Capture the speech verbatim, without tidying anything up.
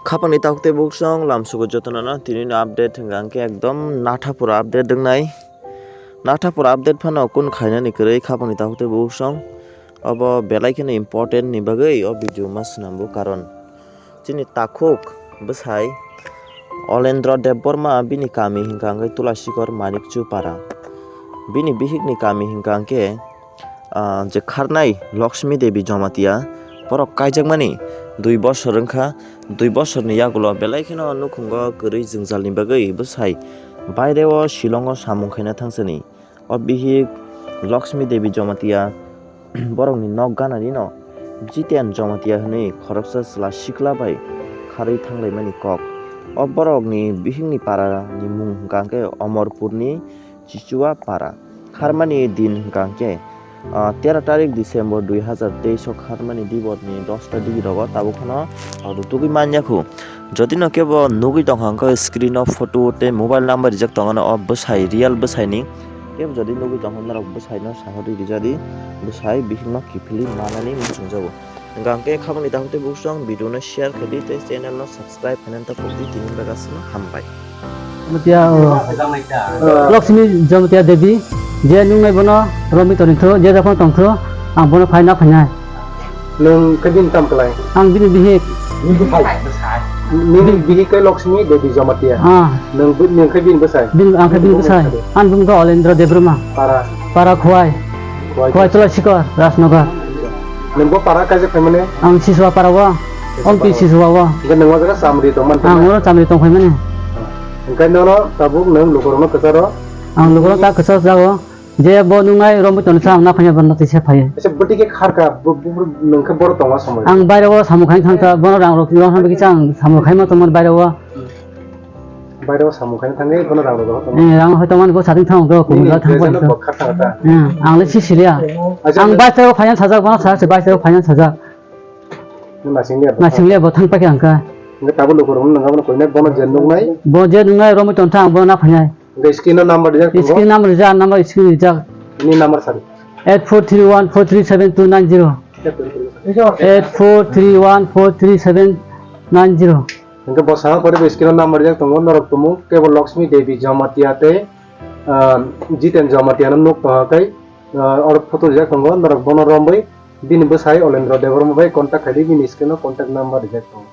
Khapangni takhuk tei buksong lamsugo jotono no tini no update hwnkha hwnkhe ekdom nathapura update wngnai. Nathapura update phano kun khainani kwrwi khapangni takhuk tei buksong obo belai kheno important ni bagwi o video ma swnambo, karon chini takhuk bwsai Olendra Debbarma bini kami hwnkha hwnkhe Tulashikor Manikchu para. Bini bihikni kami hwnkha hwnkhe ah, je kharnai Lakshmi Devi Jamatia, borok kaijakmani dui bosor wngkha, dui bosorni yagulo belai kheno nukhungo kwrwi jwngjalni bagwi bwsai baireo Shillongo samung khaina thangsani. O bihik Lakshmi Devi Jamatia borokni nok gananino Jiten Jamatia hwnwi khoroksa chwla sikla bai kharwi thanglaimani kok. O borokni bihikni parani mung hwnkha hwnkhe Omorpurni Chichua para. Kharmani din hwnkha hwnkhe, ah, tero tarik December dui hazar teis o kharmani dibotni dosta digi rogo tabuk phano rwtugwi manya khu. Jodi no kebo nugwi tongkha hwnkhe screen o photo tei mobile number rijak tongo no o bwsai, real bwsai ni. Kebo jodi nugwi tongkha norok bwsai no sahorwi rijadi, bwsai bihik no kiphilwi manani muchungjago. Hwnkha hwnkhe khabangni takhuk tei buksong video no share khaidi tei channel no subscribe khainani ta pokdi, tini bagwi aswkno hambai. Jamatia, oh, Lakshmi Jamatia Devi, je nungnai bono romwi tongthu, je jokhon tongthu, ang bono phaina phainai. Nwng khe bini tam klai? Ang bini bihik. Bini bihik. Nini bihik khe Lakshmi Devi Jamatia. Ah. Nwng bi-, nwng khe bini bwsai? Bini, ang khe bini bwsai. Ang bini bwsai. Ang bini bwsai Olendra Debbarma. Para? Para Khwai. Khwai. Khwai Tulashikor, Rajnagar. Nwng bo para kaisa phaimani? Ang Siswa para o. Siswa para o. Ompi Siswa o. Hwnkhe nwng o jaga chamri tongmani? Ang oro chamri tongphaimani. Hwnkhe nono tabuk nwng lukurokno kwcharo? Ang lukurok ta kwcharo jago. Je bo nungnai romwi tongsa ang naphanya bono tisa phaiwi. Acha, bwtwi khe kharkha, bo, bo, bo, nwng khe boro tongo samung? Ang baireo samung khaina thangkha, bono rang rok rong thangkha, ang samung khaima tongmani baireo. Baireo samung khaina thangwi bono rang rok rong thangkha? Eh, rang hoi tongmani bo sating thang do, kubun rok thang. Nini present bo kha thangkha ta? Eh, ang le si siliya. Acha, ang le baireo finance sajak, bono sajak se baireo finance sajak. Nung naising liya bo? Naising liya bo thang pakhe ang kha. Hwnkhe tabuk lukurok nung nang bono koinai bono je nuknai? Bo je nungnai romwi tongsa ang bono naphainai. Hwnkhe screen o number rijak tongo? Screen number rijak, number screen rijak. Ni number sari. Eight four three one four three seven two nine zero. Eight four three one four three seven nine zero. Hwnkhe bo saka pore bo screen o number rijak tongo, norok tumung kebo Lakshmi Devi Jamatia tei, ah, Jiten Jamatia no nuk tongkha kai, ah, oro photo rijak tongo, norok bono romwi bini bwsai Olendra Debbarma bai contact khaidi, bini screen o contact number rijak tongo.